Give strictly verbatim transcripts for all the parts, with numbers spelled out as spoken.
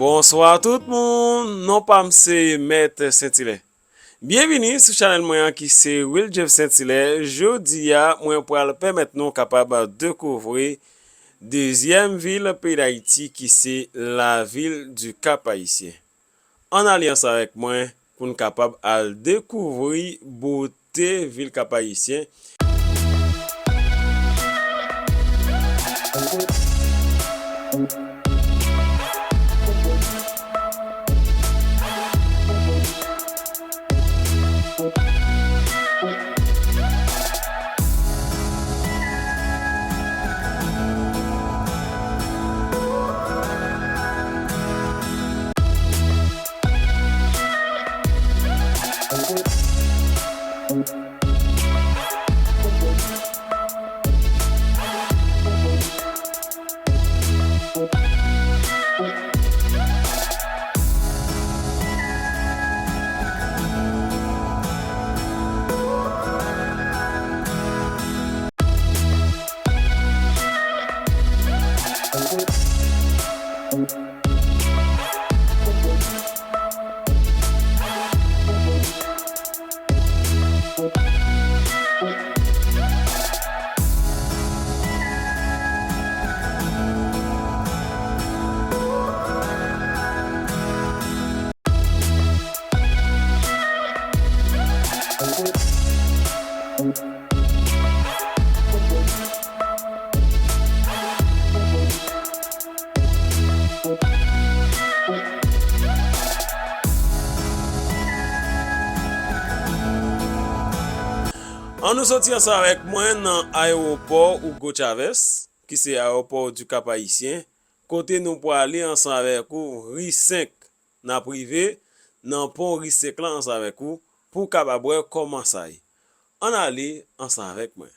Bonswa tout moun, non pa m se Mèt Sentilè. Byenvini sou chanèl mwen an ki se Wiljeff Sentilè. Jodi a, mwen pral pèmèt nou kapab dekouvri dezyèm vil peyi Dayiti ki se lavil di Kap Ayisyen. Ann ale ansanm avèk mwen pou n kapab al dekouvri bote vil Kap Ayisyen. Ann nou soti ansanm avèk mwen nan ayewopò Hugo Chavez, ki se ayewopò di Kap Ayisyen, kote nou prale ansanm avèk ou ri senk. N ap rive nan pon ri senk lan ansanm avèk ou pou w kapab wè kòman sa ye. Ann ale ansanm avèk mwen.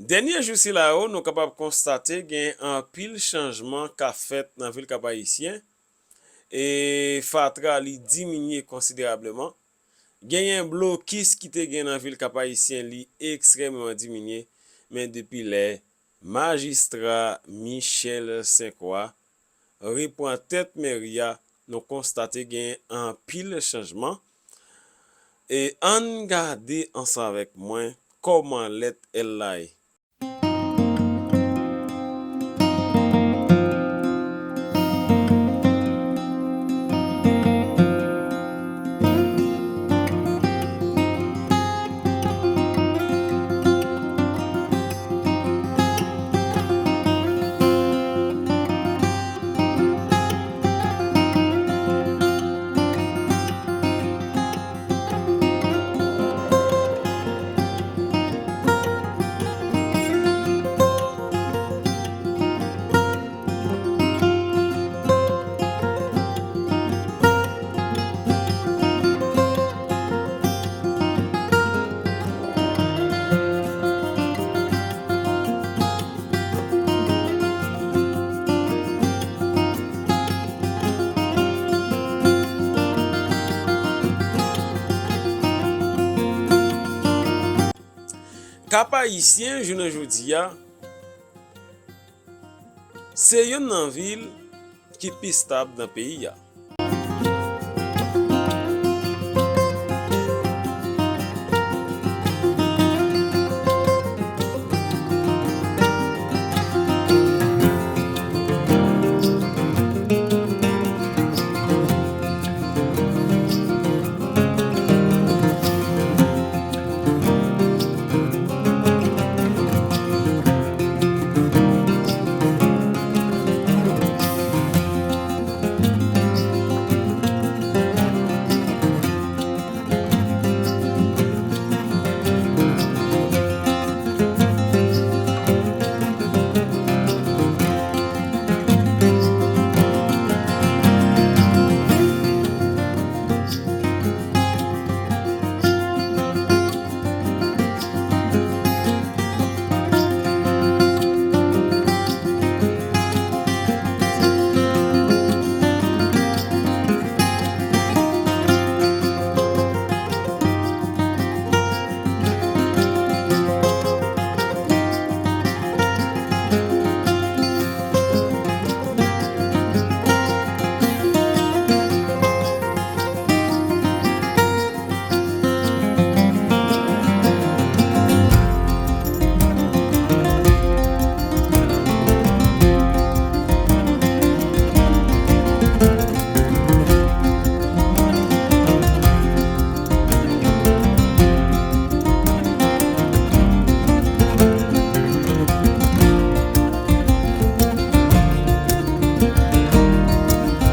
Dènye jou sila yo, nou kapab konstate gen anpil chanjman k ap fèt nan vil Kap Ayisyen. E fatra li diminye konsiderableman. Genyen blokis ki te gen nan vil Kap Ayisyen, li ekstrèmeman diminye. Men depi lè majistra Michel Sainte Croix reprann tèt meri a, nou konstate gen anpil chanjman. E ann gade ansanm avèk mwen kòman lèt L la ye. Kap Ayisyen, jounen jodi a, se youn nan vil ki pi stab nan peyi a.